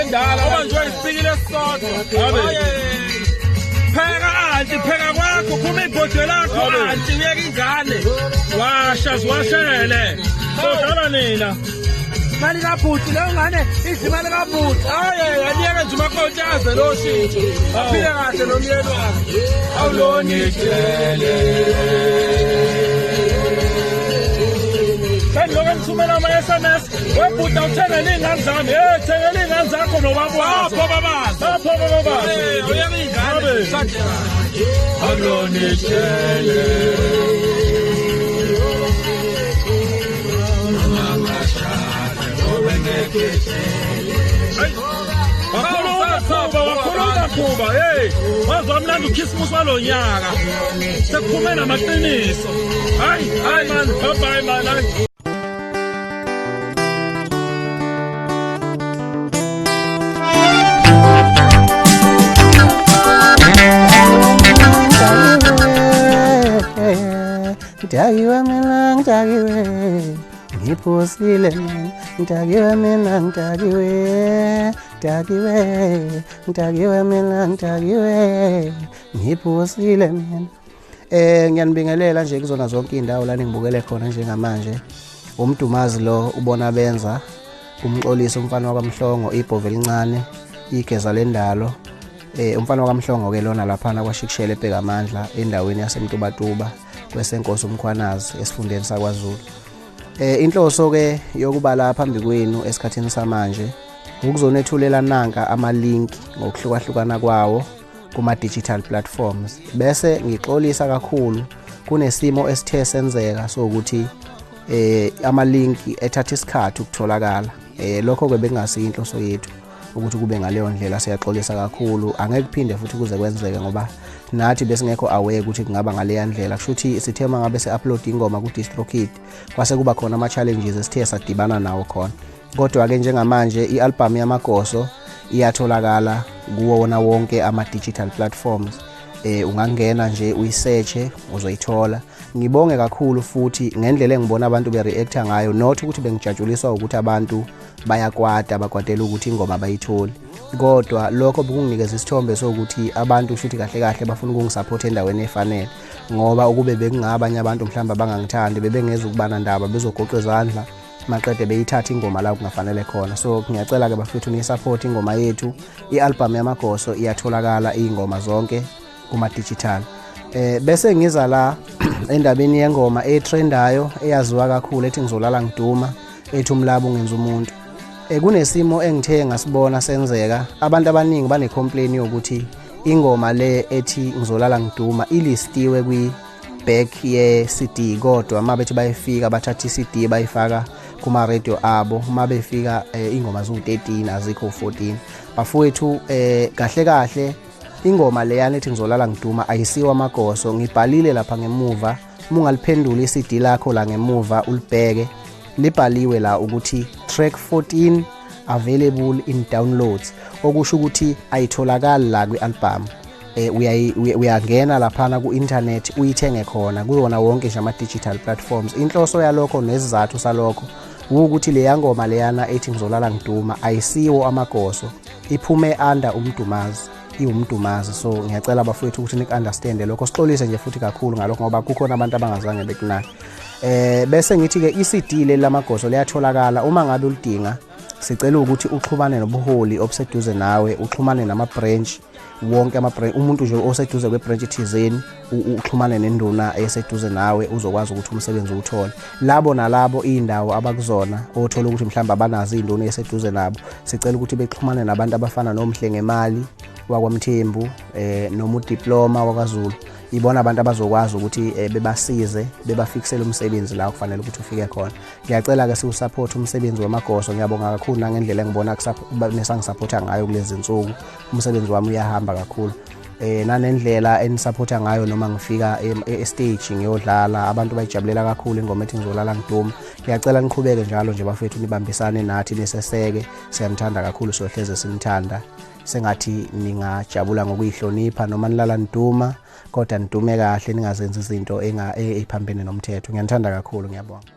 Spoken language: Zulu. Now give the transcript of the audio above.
endala obanjwe isipikile esisodwa. Pheka anti, pheka kwakho, khuma ibhodwe lakho anti, uyeke ingane. Washa ziwashele. Sodlala nina. Mali kabhuti leyo ngane idla imali kabhuti. Hayi, aliyeke nje umakoti aze lo shintsho. Aphile kahle nomyeni wakhe. Awulona ijele. Sengilokhu ngithumela ama-SMS. Webhuti awuthengele iy'ngane zami. Hey, thengela iy'ngane zakho nobaba wakho. Bapho babazi. Bapho babazi. Uyeke iy'ngane zishade kahle. Awulona ijele. Wakhuluma Khuba, wakhuluma Khuba, hey, wazwa mnandi ukhisimusi walonyaka. Sekuphume namaqiniso. Hayi, hayi man, bye bye man. Hayi. Ngidakiwe mina, ngidakiwe, ngiphuzile mina, ngidakiwe mina, ngidakiwe, ngidakiwe, ngidakiwe mina, ngidakiwe, ngiphuzile mina. Ngiyanibingelela nje kuzona zonke iy'ndawo la ningibukele khona njengamanje. Umdumazi lo ubona benza umxolisi umfana wakwaMhlongo, ibhova elincane, igeza lendalo. Umfana wakwaMhlongo ke lona laphana kwaShikishele eBhekamandla endaweni yaseMtubatuba kwesenkosi uMkhwanazi esifundeni sakwaZulu. Inhloso ke yokuba la phambi kwenu esikhathini samanje ukuzonethulela nanka ama-link ngokuhlukahlukana kwawo kuma-digital platforms. Bese ngixolisa kakhulu kunesimo esithe senzeka sokuthi ama-link ethatha isikhathi ukutholakala. Lokho ke bekungasiyo inhloso yethu ukuthi kube ngaleyo ndlela. Siyaxolisa kakhulu, angeke kuphinde futhi kuze kwenzeke ngoba nathi besingekho aware ukuthi kungaba ngaleya ndlela. Kusho ukuthi sithe uma ngabe se-upload ingoma ku-DistroKid kwase kuba khona ama-challenges esithe sadibana nawo khona. Kodwa-ke njengamanje i-album yamagoso iyatholakala kuwo wona wonke ama-digital platforms. Ungangena nje uyisearche uzoyithola. Ngibonge kakhulu futhi ngendlela engibona abantu bereacta ngayo, not ukuthi bengijatshuliswa ukuthi abantu bayakwata bakwatela ukuthi ingoma abayitholi, kodwa lokho bekunginikeza isithombe sokuthi abantu shuthi kahle kahle bafuna ukungisupport endaweni efanele, ngoba ukube bekungabanye abantu mhlawumbe abangangithandi bebengeza ukubana ndaba bezogoqa izandla maqede beyithatha ingoma la kungafanele khona. So ngiyacela ke bafethu niyisupport ingoma yethu. I-album yamagoso iyatholakala iy'ngoma zonke kuma-digital. Bese ngiza la endabeni yengoma etrendayo eyaziwa kakhulu ethi ngizolala ngiduma, ethi umlabo ungenza umuntu. Kunesimo engithe ngasibona senzeka, abantu abaningi banecomplaint yokuthi ingoma le ethi ngizolala ngiduma ilistiwe kwi back ye CD, kodwa uma bethi bayifika bathatha iCD bayifaka kuma radio abo, uma befika ingoma ziwu-13 azikho 14. Bafowethu, kahle kahle ingoma leyana ethi ngizolala ngiduma ayisiwa amagoso. Ngibhalile lapha ngemuva, uma ungaliphendula iCD lakho la ngemuva ulibheke, libhaliwe la ukuthi track 14 available in downloads, okusho ukuthi ayitholakali la kwi-album. Uyangena laphana ku-internet uyithenge khona kuwona wonke nje ama-digital platforms. Inhloso yalokho nesizathu salokho ukuthi leya ngoma leyana ethi ngizolala ngiduma ayisiwo amagoso, iphume under umdumazi, iwumdumazi. So ngiyacela bafowethu ukuthi niku-understande lokho, sixolise nje futhi kakhulu ngalokho ngoba kukhona abantu abangazange bekunake. Bese ngithi ke iCD leli lamagoso liyatholakala, uma ngabe ulidinga sicela ukuthi uxhumane nobuholi obuseduze nawe, uxhumane nama-branch wonke, ama-branch, umuntu nje oseduze kwe-branch thizeni, uxhumane nenduna eseduze nawe, uzokwazi ukuthi umsebenzi uwuthole. Labo nalabo iy'ndawo abakuzona othola ukuthi mhlawumbe abanazo iy'nduna eseduze nabo, sicela ukuthi bexhumane nabantu abafana noMhlengemali wakwaMthembu, noma uDiploma wakwaZulu. Ibona abantu abazokwazi ukuthi bebasize bebafikisele umsebenzi la kufanele ukuthi ufike khona. Ngiyacela ke siwusupport umsebenzi wamagoso. Ngiyabonga kakhulu nangendlela engibona nesangisupporta ngayo kulezi zinsuku, umsebenzi wami uyahamba kakhulu. Nanendlela enisupporta ngayo noma ngifika e-stage ngiyodlala, abantu bayijabulela kakhulu ingoma ethi ngizolala ngiduma. Ngiyacela niqhubeke njalo nje bafethu, nibambisane nathi niseseke, siyanithanda kakhulu, siyohleze sinithanda. Sengathi ningajabula ngokuyihlonipha noma nilala niduma, kodwa nidume kahle, ningazenzi izinto eziphambene nomthetho. Ngiyanithanda kakhulu, ngiyabonga.